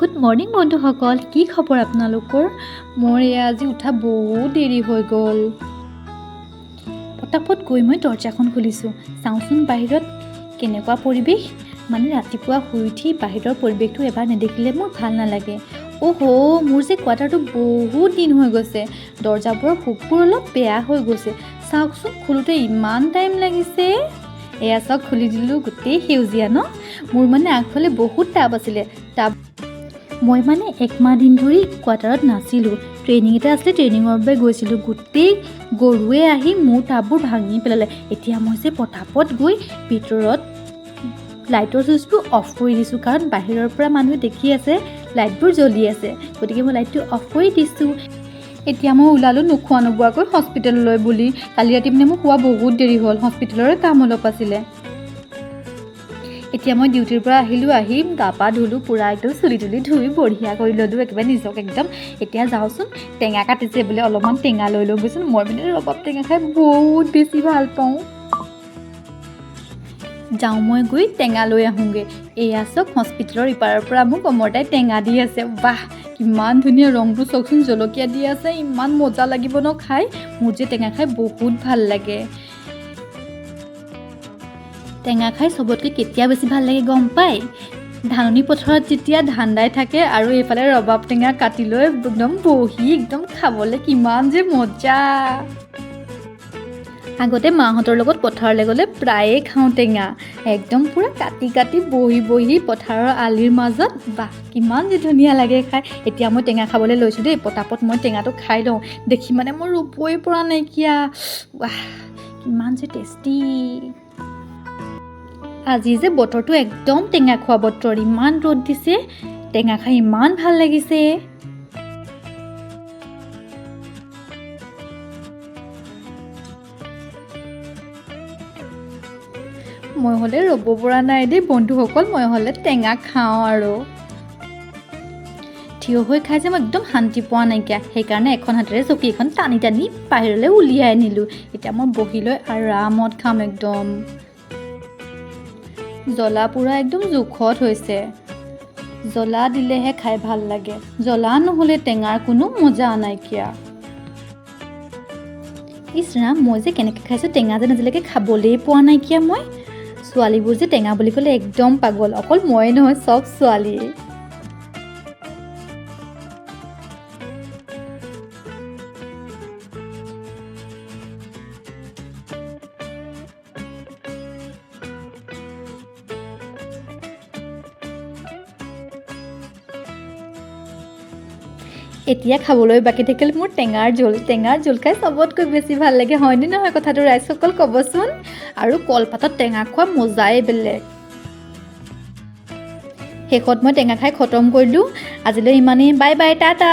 Good morning বন্ধুসকল, কি খবৰ আপোনালোকৰ? মোৰ এয়া আজি উঠা বহুত দেৰি হৈ গ'ল। পটাপট গৈ মই দৰ্জাখন খুলিছোঁ, চাওঁচোন বাহিৰত কেনেকুৱা পৰিৱেশ। মানে ৰাতিপুৱা শুই উঠি বাহিৰৰ পৰিৱেশটো এবাৰ নেদেখিলে মোৰ ভাল নালাগে। অ'হ', মোৰ যে কোৱাৰ্টাৰটো বহুত দিন হৈ গৈছে, দৰ্জাবোৰৰ হুকবোৰ অলপ বেয়া হৈ গৈছে। চাওকচোন, খোলোঁতে ইমান টাইম লাগিছে। এয়া চাওক, খুলি দিলোঁ, গোটেই সেউজীয়া ন। মোৰ মানে আগফালে বহুত টাব আছিলে, টাব। মই মানে একমাহ দিন ধৰি কোৱাৰ্টাৰত নাছিলোঁ, ট্ৰেইনিং এটা আছিলে, ট্ৰেইনিঙৰ বাবে গৈছিলোঁ। গোটেই গৰুৱে আহি মোৰ টাববোৰ ভাঙি পেলালে। এতিয়া মই যে পটাপট গৈ ভিতৰত লাইটৰ চুইচবোৰ অফ কৰি দিছোঁ, কাৰণ বাহিৰৰ পৰা মানুহে দেখি আছে লাইটবোৰ জ্বলি আছে, গতিকে মই লাইটটো অফ কৰি দিছোঁ। এতিয়া মই ওলালোঁ নোখোৱা নোবোৱাকৈ হস্পিটেললৈ বুলি। কালি ৰাতি মানে মোৰ শোৱা বহুত দেৰি হ'ল, হস্পিটেলৰে কাম অলপ আছিলে। এতিয়া মই ডিউটিৰ পৰা আহিলোঁ, আহি গা পা ধুলোঁ, পূৰা একদম চুলি তুলি ধুই বঢ়িয়া কৰি ল'লোঁ একেবাৰে নিজক একদম। এতিয়া যাওঁচোন, টেঙা কাটিছে বোলে, অলপমান টেঙা লৈ লওঁগৈচোন। মই মানে ৰবাব টেঙা খাই বহুত বেছি ভাল পাওঁ। যাওঁ মই গৈ টেঙা লৈ আহোঁগৈ। এয়া চাওক, হস্পিটেলৰ ইপাৰৰ পৰা মোক অমৰতাই টেঙা দি আছে। বাহ, কিমান ধুনীয়া ৰংটো চাওকচোন, জলকীয়া দি আছে, ইমান মজা লাগিব ন খাই। মোৰ যে টেঙা খাই বহুত ভাল লাগে। টেঙা খাই চবতকৈ কেতিয়া বেছি ভাল লাগে গম পায়? ধাননি পথাৰত যেতিয়া ধান দাই থাকে আৰু এইফালে ৰবাব টেঙা কাটি লৈ একদম বহি একদম খাবলৈ কিমান যে মজা। আগতে মাহঁতৰ লগত পথাৰলৈ গ'লে প্ৰায়ে খাওঁ টেঙা, একদম পূৰা কাটি কাটি বহি বহি পথাৰৰ আলিৰ মাজত। বাহ, কিমান যে ধুনীয়া লাগে খাই। এতিয়া মই টেঙা খাবলৈ লৈছোঁ দেই, পটাপট মই টেঙাটো খাই লওঁ। দেখি মানে মই ৰ'বই পৰা নাইকিয়া। ৱাহ, কিমান যে টেষ্টি। আজি যে বতৰটো একদম টেঙা খোৱা বতৰ, ইমান ৰ'দ দিছে, টেঙা খাই ইমান ভাল লাগিছে। মই হ'লে ৰ'ব পৰা নাই দেই বন্ধুসকল, মই হ'লে টেঙা খাওঁ আৰু থিয় হৈ খাই যে মই একদম শান্তি পোৱা নাইকিয়া, সেইকাৰণে এখন হাতেৰে চকী এখন টানি টানি বাহিৰলৈ উলিয়াই আনিলোঁ। এতিয়া মই বহি লৈ আৰামত খাম একদম। জ্বলা পূৰা একদম জোখত হৈছে, জ্বলা দিলেহে খাই ভাল লাগে, জ্বলা নহ'লে টেঙাৰ কোনো মজা নাইকিয়া। ইছ ৰাম, মই যে কেনেকৈ খাইছোঁ টেঙা যেন আজিলৈকে খাবলৈই পোৱা নাইকিয়া মই। ছোৱালীবোৰ যে টেঙা বুলি ক'লে একদম পাগল, অকল ময়ে নহয় চব ছোৱালীয়ে। এতিয়া খাবলৈ বাকী থাকিল মোৰ টেঙাৰ জোল। টেঙাৰ জোল খাই চবতকৈ বেছি ভাল লাগে, হয়নে নহয় কথাটো ৰাইজসকল ক'বচোন? আৰু কলপাতত টেঙা খোৱা মজাই বেলেগ। শেষত মই টেঙা খাই খতম কৰিলোঁ। আজিলৈ ইমানেই, বাই বাই, টাটা।